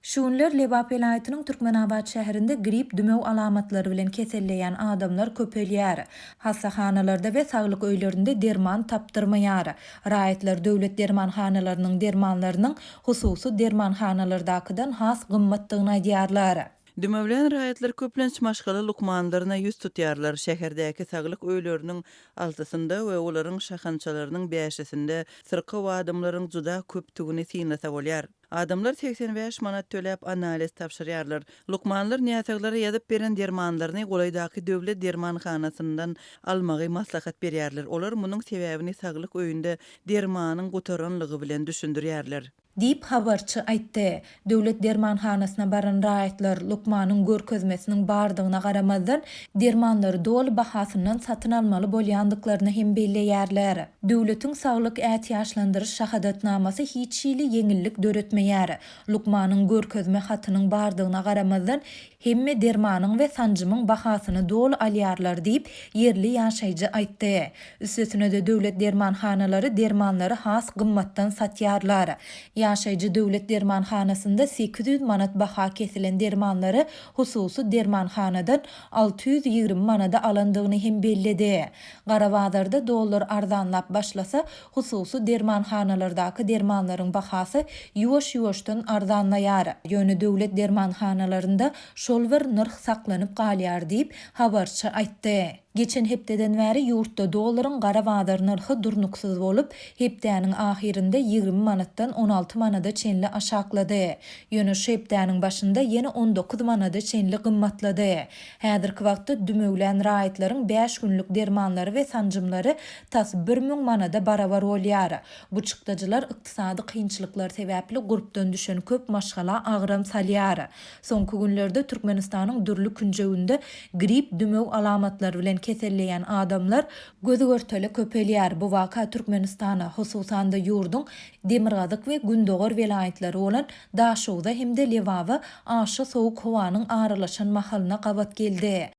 Şu günler Lebap welaýatynyň Türkmenabat şäherinde grip, dümew alamatlary bilen keselleýän adamlar köpelýär. Hassahanalarda we saglyk öýlerinde derman tapdyrmaýar. Raýatlar döwlet dermanhanalarynyň dermanlarynyň hususy dermanhanalardakydan has gymmatdygyny aýdýarlar. Dümewlän raýatlar köplenç maşgala lukmanlaryna ýüz tutýarlar. Şäherdäki saglyk öýleriniň altysynda we olaryň şahamçalarynyň bäşisinde syrkaw adamlaryň juda köpdügini synlasa bolýar. Adamlar 85 manat töläp analiz tabşyrýarlar. Lukmanlar näsaglara ýazyp beren dermanlaryny golaýdaky döwlet dermanhanasyndan almagy maslahat berýärler. Olar munuň sebäbini saglyk öýünde dermanyň gutaranlygy bilen düşündirýärler. Diýip, habarçy aýtdy. Döwlet dermanhanasyna baran raýatlar, lukmanyň görkezmesiniň bardygyna garamazdan, dermanlary doly bahasyndan satyn almaly bolýandyklaryny hem belleýärler. Döwletiň saglyk ätiýaçlandyryş şahadatnamasy hiç hili ýeňillik döretmeýär. Lukmanyň görkezme hatynyň bardygyna garamazdan, Hemme dermanyň we sanjymyň bahasyny doly alýarlar diýip, ýerli ýaşaýjy aýtdy. Üstesine-de döwlet dermanhanalary dermanlary has gymmatdan satýarlar. Ýaşaýjy döwlet dermanhanasynda 800 manat baha kesilen dermanlary hususy dermanhanadan 620 manada alandygyny hem belledi. Gara bazarda dollar arzanlap başlasa, Hususy dermanhanalardaky dermanlaryň bahasy ýuwaş-ýuwaşdan arzanlaýar, ýöne döwlet dermanhanalarynda şol bir nyrh saklanyp galýar diýip, habarçy aýtdy. Geçen hepdeden bäri ýurtda dollaryň gara bazar nyrhy durnuksyz bolup, hepdäniň ahyrynda 20 manatdan 16 manada çenli aşaklady. Ýöne şu hepdäniň başynda ýene 19 manada çenli gymmatlady. Häzirki wagtda dümewlän raýatlaryň bäş günlük dermanlary we sanjymlary tas 1000 manada barabar bolýar. Bu çykdajylar ykdysady kynçylyklar sebäpli gurpdan düşen köp maşgala agram salýar. Soňky günlerde Türkmenistanyň dürli künjeginde grip, dümew alamatlary bilen keselleýän adamlar göz-görtele köpelýär. Bu waka Türkmenistana, hususan-da ýurduň demirgazyk we gündogar welaýatlary bolan Daşogza hem-de Lebaba aşa sowuk howanyň aralaşan mahalyna gabat geldi.